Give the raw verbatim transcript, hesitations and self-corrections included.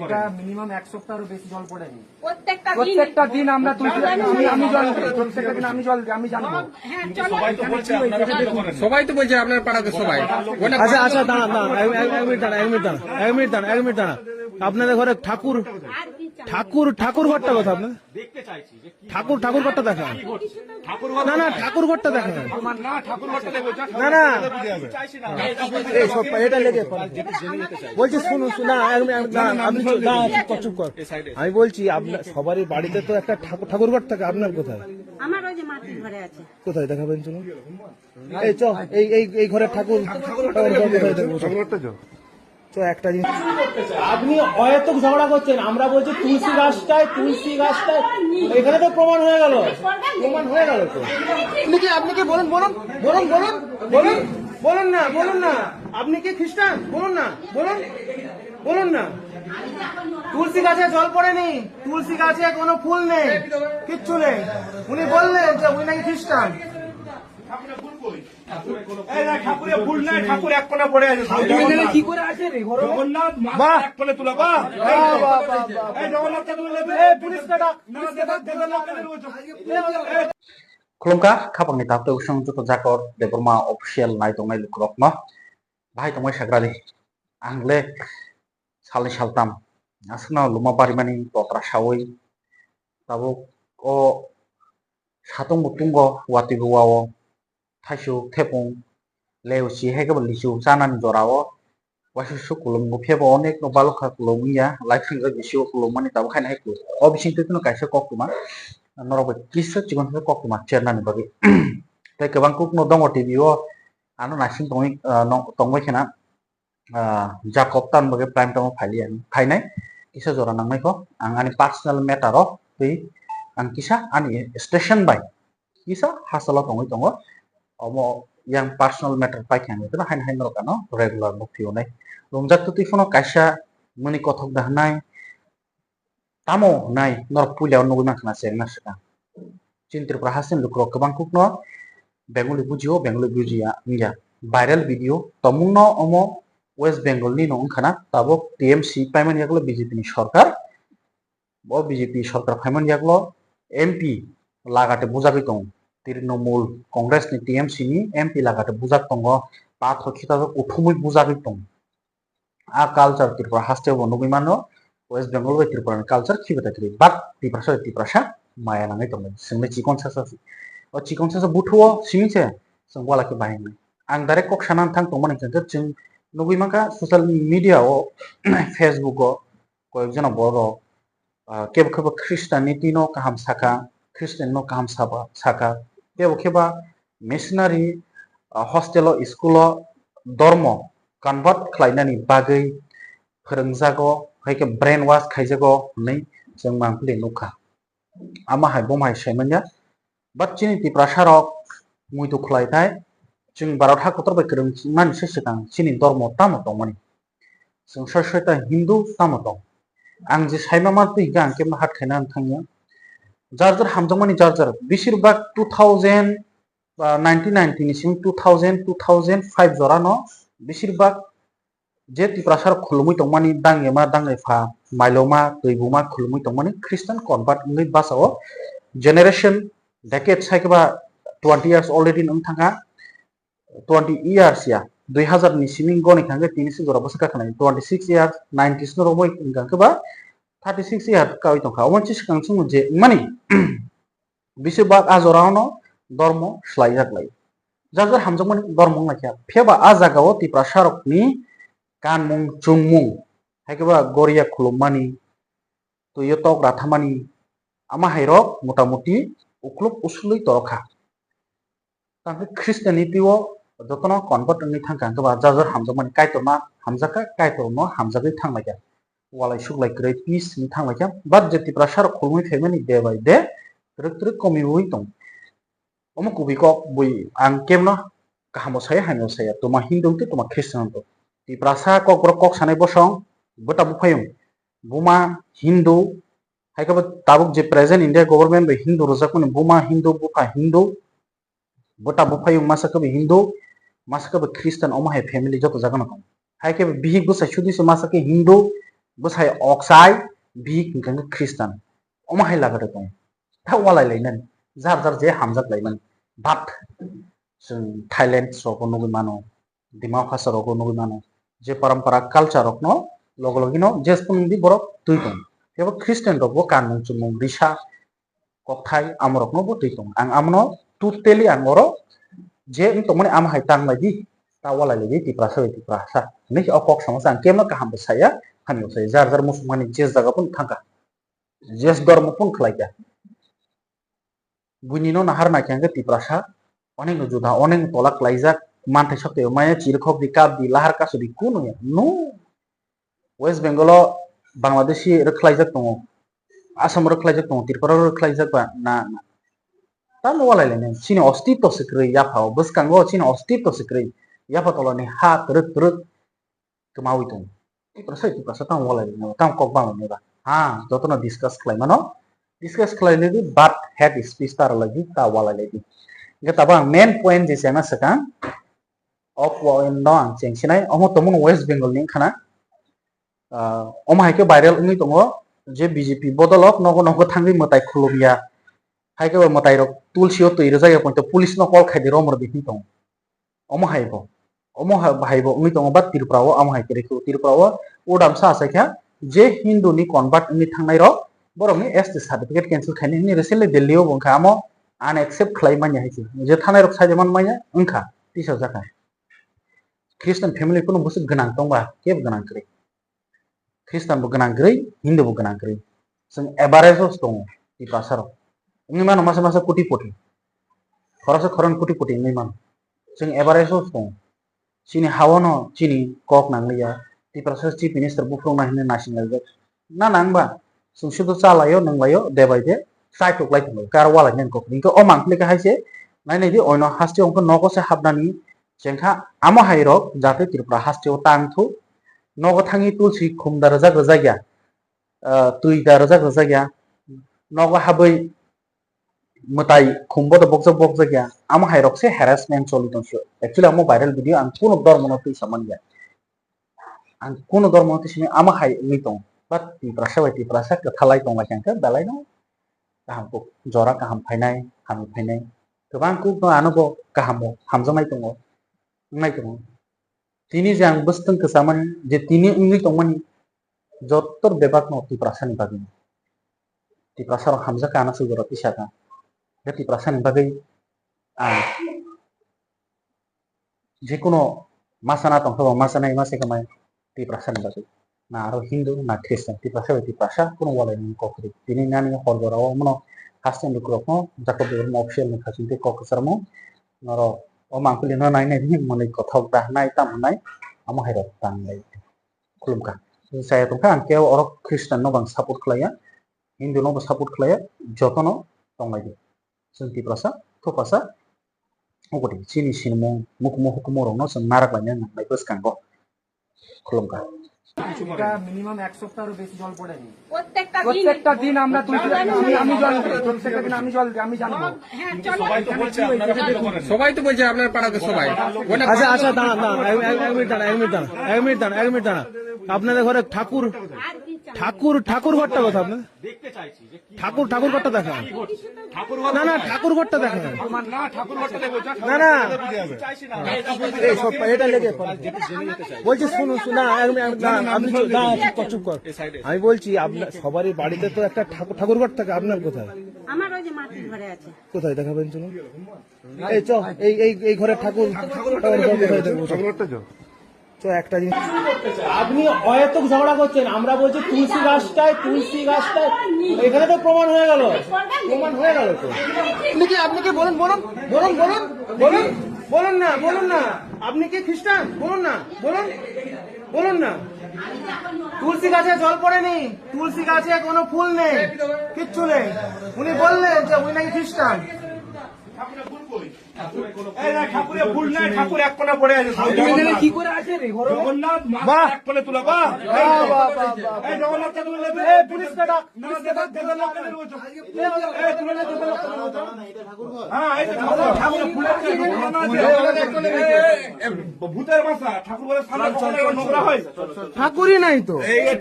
এটা মিনিমাম এক সপ্তাহেরও বেশি জল পড়েনি। প্রত্যেকটা দিন। প্রত্যেকটা দিন আমরা তুলসী, আমি, আমি জল দিই, প্রত্যেকটা দিন আমি জল দিই, আমি জানবো। হ্যাঁ, চলো। সবাই তো বলছে আপনারা পাঠাতে পারেন। সবাই তো বলছে আপনারা পাঠাতে সবাই। আচ্ছা, আচ্ছা, দাঁড়ান, দাঁড়ান, এক, এক, এক মিনিট দাঁড়ান, এক মিনিট দাঁড়ান, এক মিনিট দাঁড়ান, এক মিনিট দাঁড়ান। আপনাদের ঘরে ঠাকুর, ঠাকুর, ঠাকুর ঘরটা কোথায় আপনাদের? ঠাকুর, ঠাকুর ঘরটা দেখা। না, না, ঠাকুর ঘরটা দেখা। না, না। এই সব, এটা লেগে পড়ে। বলছি, শুনুন, শুনুন, না, এক মিনিট, এক মিনিট, না, আপনি চুপ, না, চুপ কর, চুপ কর। আমি বলছি, আপনার সবারই বাড়িতে তো একটা ঠাকুর, ঠাকুর ঘর থাকে, আপনার কোথায়? আমার ওই যে মাটির ঘরে আছে। কোথায় দেখাবেন, চলুন। এই চ, এই, এই, এই ঘরের ঠাকুর, ঠাকুর ঘর কোথায় দেখবো? তো একটা জিনিস, আপনি অহেতুক ঝগড়া করছেন। আমরা বলছি তুলসী গাছটায়, তুলসী গাছটায়, এখানে তো প্রমাণ হয়ে গেল, প্রমাণ হয়ে গেল তো। আপনি কি, আপনি কি বলুন, বলুন, বলুন, বলুন, বলুন, বলুন না, বলুন না। আপনি কি খ্রিস্টান? বলুন না, বলুন, বলুন না। তুলসী গাছে জল পড়েনি, তুলসী গাছে কোনো ফুল নেই, কিচ্ছু নেই। উনি বললেন যে উনি নাকি খ্রিস্টান। এই না, ঠাকুরের ভুল নাই, ঠাকুর এক কোণে পড়ে আছে। তুমি জানো কি করে আছে রে, ঘরে? জগন্নাথ মাথা বাহ। এক কোণে তুলে, বাহ। বাহ, বাহ, বাহ, বাহ। এই জগন্নাথকে তুলে দে। এই পুলিশকে ডাক, পুলিশকে ডাক, জগন্নাথকে তুলে দে। Khulumkha, khapangni taptwi usung joto jakor Debbarma official nai tongnai lukurokno. Bahai tongmai sagradi. Ang le salni saltam. Aswkno luma barimani bokhra sawi. Tabuk o satung butungo watwi bo wao. Thaisuk, thepung, leusi, hai khe bo lisu chanani jora o. Waisa suk kulum bo phebo onek no balok kha kulum wngya, lai thang jak bisi o kulum mani tabuk haino hai kulum. O bising twi phano kaisa koktwma, norok bai kisa chikon khe koktwma chernani bagwi. Tei kwbang kuk no dongo T V o, ano naising tongwi, ah, no, tongbai khena, ah, Jacob tan bagwi prime time o phailiya, phainai kisa jora nangnai kho. Ang ani personal matter o twi ang kisa ani station bai kisa hasteo tongwi tongo. Omo yang personal matter paikha hinwi kheno haino hai norok ano regular nukphiyonai. Rumjak twtwi phano kaisa mani kothok da hwnai, tamo hwnai norok puila o nugwi mankha na chengna swkang. Chini Tripura hasteni lukurok kwbang kukno Bengali bujio, Bengali bujiya wngya. Viral video tongmungno omo West Bengal ni no wngkha na, tabuk T M C paimani yagulo B J P ni sorkar. Bo B J P sorkar phaimani yagulo M P lagate bujagwi tongo. Trinamool Congress ni T M C ni M P lagate bujak tongo, pathor khitajak uthumwi bujagwi tongo. A culture Tripura haste bo nugwi mano, West Bengal bai Tripura ni culture khibitai kwrwi, but Tiprasa bai Tiprasa maya nangwi tongnai, chwngni chikon sasa se. O chikon sasa buthu o simi se chwng wala khe bahai wngnai. Ang direct kok sana thang tongmani hwnkhe chwng nugwi mankha social media o, Facebook o, koyekjona borok, ah, kebo kebo Christianity no kaham saka, Christian no kaham saba, saka, kebo kebo missionary, ah, hostel o, school o dormo convert khlainani bagwi phwrwngjago, hai khe brainwash khaijago hwnwi chwng mangpili nukha. Ama hai bomo hai saimanya. But chini Tiprasa rok muitu khwlai thai, chwng Bharat ha kotor bai kwrwng mani se swkang chini dormo tamo tongmani. Chwng soi soi ta Hindu tamo tong. Ang je saima mantwi hwnkhe ang kebo hat khaina thangya. Jar jar hamjakmani jar jar. Besir bak two thousand, ah, nineteen ninety ni simi two thousand, two thousand five jora no besir bak je Tiprasa rok khulumui tongmani, dangyama, dangyapha, mailoma, twibuma khulumui tongmani Christian convert wngwi basa o generation decade sai khe ba twenty years already wng thangkha, twenty years ya, dui hazar ni simi goni thangkhe tini se jora bwswk kha khwnai, twenty six years, nineties no romwi wng kha ba thirty six years kawi tongkha. Omo se swkang chwng je wngmani. Bisi bak a jora o no dormo swlai jak lai. Jar jar hamjakmani dormo wng lai kha. Phiya ba a jaga o Tiprasa rok ni kanmung chumung, hai khe ba goria khulummani, twi o tok rathamani, ama hai rok mota moti ukluk usulwi torok kha. Tang khe Christianity o jotono convert wngwi thang kha, hwnkhe ba jar jar hamjakmani Kaitorno hamjak kha, Kaitorno hamjagwi thang lai kha. Walai suklai kwrwi peace wngwi thang lai kha. But je Tiprasa rok khulumui phaimani day by day twrwk twrwk komiui tong. Omo kubui kok bui ang kebno kahamo saya, hamyao saya, tuma Hindu wngtwi tuma Christian wngtwi. Tiprasa kokborok kok sanai bosong bwta buphayung, buma Hindu, hai khe bo tabuk je present India government bai Hindu rwjakmani buma Hindu, bupha Hindu, bwta buphayung masa khe bo Hindu, masa khe bo Christian, omo hai family joto jagano tongo. Hai khe bo bihik bwsai sudi se masa khe Hindu, Bwsai oksai, bik hwnkhe Christian. Omo hai laga de tong. Ta walai lainani. Jar jar je hamjak laimani. But chwng Thailand rogo nugwi mano, Dima Hasao rogo nugwi mano. Je parampara culture rokno logo logino je phunukdi borok twi tong. Tebo Christian rokbo kanmung chumung risa kokthai amorokno bo twi tongo. Ang amono totally ang oro je wng tongmani amo hai tang lai di, ta walai lai di, Tiprasa bai Tiprasa hinwi o kok samo se ang kebno kaham bo saya, hamya bo saya. Jar jar musulmani je jaga phano thangkha, je dhormo phano khlaikha, buini no nahar naikha hwnkhe Tiprasa onek no juda, onek no tola klaijak, manthai sok twi maya chirikhok di, kap di, lahar kasu di, kunu ya, no. West Bengal o Bangladeshi rwkhlaijak tongo, Assam o rwkhlaijak tongo, Tripura o rwkhlaijak ba na, na. Tamo walai lainai, chini ostitto se kwrwi yapha o, bwskango chini ostitto se kwrwi, yapha tolani ha kwrwk kwrwk kwmawi tongo. Tiprasa, Tiprasa tamo walai lainai, tamo kok bang lainai ba. Ha, jotono discuss khlai mano, discuss khlai lai di, but head speech ta rwlai di, ta walai lai di. Hwnkhe tabuk ang main point je chengna swkang, o point no ang chengsinai, omo tongmung West Bengal ni wngkha na. Ah, omo hai khe viral wngwi tongo je B J P bodolok nogo nogo thangwi mwtai khulumya, hai khe bo mwtai rok tulsi o twi rwjak ya, poito police no call khai di, rom rwdi hinwi tongo. Omo hai bo, omo hai, hai bo wngwi tongo, but Tripura o omo hai kwrwi khe, Tripura o udam sa achai kha je Hindu ni convert wngwi thangnai rok, borok ni S T certificate cancel khaini hinwi recently Delhi o bo wngkha, amo unaccept khlai manya hai se je thanai rok sai man manya wngkha, tisa jakha. Christian family kunu bwswk gwnang tongba, kebo gwnang kwrwi. Christian bo gwnang kwrwi, Hindu bo gwnang kwrwi. Chwng average o tongo Tiprasa rok. Wngwi mano masa masa koti poti. Khoroksa khoroknwi koti poti wngwi mano. Chwng average o tongo. Chini ha-o no chini kok nang liya. Tiprasa Chief Minister buphurung nai hinwi naising laijak. Na nang ba? Chwng sudu cha laio, nung laio, de bai de, chai tuk lai tongo. Kar walai nang kok. Hingke o mangpili khe hai se, nai nai di, oino haste ongkhe nogo se hapnani, chengkha amo hai rok, jate Tripura haste o tang thu, nogo thangwi tulsi khum da rwjak rwjak ya, ah, twi da rwjak rwjak ya, nogo habwi mwtai khum bo da bokjak bokjak ya, amo hai rok se harassment choli tong sio. Actually, amo viral video ang kuno dormo no twi sa man ya. Ang kuno dormo no twi simi amo hai wngwi tongo. But Tiprasa bai Tiprasa kwthalai tong lai kha hwnkhe belai no kaham kuk jora kaham phainai, hamwi phainai. Kwbang kuk no ano bo kaham bo hamjaknai tongo, wngnai tongo. Tini je ang bwswtwng kwchamani, je tini wngwi tongmani, joto bebak no Tiprasa ni bagwi. Tiprasa rok hamjakha ano se jora tisa kha. Je Tiprasa ni bagwi ang jekuno ma sana tongkha bo ma sanai ma se khe mai Tiprasa ni bagwi. Na aro Hindu na Christian, Tiprasa bai Tiprasa kuno walai ni kok kwrwi. Tini nani hor jora o mano haste ni lukurok no Jacob Debbarma official ni khaching tei kok kwchar mo norok o mangpili no nai nai di mwnwi kothok da nai tam hwnai amo hai rok tang lai khulum kha. Saya tong kha ang kebo oro Christian no bang support khlai ya, Hindu no bo support khlai ya, joto no tong lai di. Chwng Tiprasa, Thupasa, Ugudi, chini sinimung, mukumu hukumu rokno chwng narak laina nangnai bwskango. Khulumkha. এটা মিনিমাম এক সপ্তাহেরও বেশি জল পড়েনি। প্রত্যেকটা দিন প্রত্যেকটা দিন আমরা তুলসী, আমি, আমি জল দিই, প্রত্যেকটা দিন আমি জল দিই, আমি জানবো। হ্যাঁ, চলো। সবাই তো বলছে আপনারা পাড়া করেন। সবাই তো বলছে আপনার পাড়াকে সবাই। ওটা আচ্ছা, আচ্ছা, দাঁড়ান, দাঁড়ান, এক, এক, এক মিনিট দাঁড়ান, এক মিনিট দাঁড়ান, এক মিনিট দাঁড়ান, এক মিনিট দাঁড়ান। আপনাদের ঘরে ঠাকুর, ঠাকুর, ঠাকুর ঘরটা কোথায় আপনাদের? দেখতে চাইছি যে কি ঠাকুর, ঠাকুর ঘরটা দেখা। ঠাকুর ঘর না, না, কোথায়? ঠাকুর ঘরটা দেখা। না, ঠাকুর ঘরটা দেখবো, যা না, না। ঠাকুর ঘরটা দেখতে হবে। চাইছি না। এই সব, এটা লেগে পড়ো। বলছি, শুনুন, শুনুন, না, এক মিনিট, এক মিনিট, না, না, না, আপনি আপনি চুপ, না, চুপ কর, চুপ কর। এই সাইডে। আমি বলছি, আপনার সবারই বাড়িতে তো একটা ঠাকুর, ঠাকুর ঘর থাকে, আপনার কোথায়? আমার ওই যে মাটির ঘরে আছে। কোথায় দেখাবেন, চলুন। এই চ, এই, এই, এই ঘরে ঠাকুর, ঠাকুর ঘর কোথায় দেখবো? ঠাকুর ঘরটা চ। তো একটা জিনিস, আপনি অহেতুক ঝগড়া করছেন। আমরা বলছি তুলসী গাছটায়, তুলসী গাছটায়, এখানে তো প্রমাণ হয়ে গেল, প্রমাণ হয়ে গেল তো। আপনি কি, আপনি কি বলুন, বলুন, বলুন, বলুন, বলুন, বলুন না, বলুন না। আপনি কি খ্রিস্টান? বলুন না, বলুন, বলুন না। তুলসী গাছে জল পড়েনি, তুলসী গাছে কোনো ফুল নেই, কিচ্ছু নেই। উনি বললেন যে উনি নাকি খ্রিস্টান। এই না, ঠাকুরের ভুল নাই, ঠাকুর এক কোণে পড়ে আছে। ঠাকুর এখানে কি করে আছে রে, ঘরে? জগন্নাথ মাথা বাহ। এক কোণে তোলা, বাহ। এই তো। বাহ, বাহ, বাহ, বাহ। এই জগন্নাথকে তুলে দে। এই পুলিশকে ডাক, না, পুলিশকে ডাক, জগন্নাথকে তুলে দে। এই তুলে দে, জগন্নাথকে তুলে দে। হ্যাঁ, এই যে ঠাকুর, ঠাকুরের ভুল আছে, জগন্নাথ আছে। এই, এই, ভূতের বাসা, ঠাকুর বলে সামনে কখনো এরকম নোংরা হয়? ঠাকুরই নাই তো। এই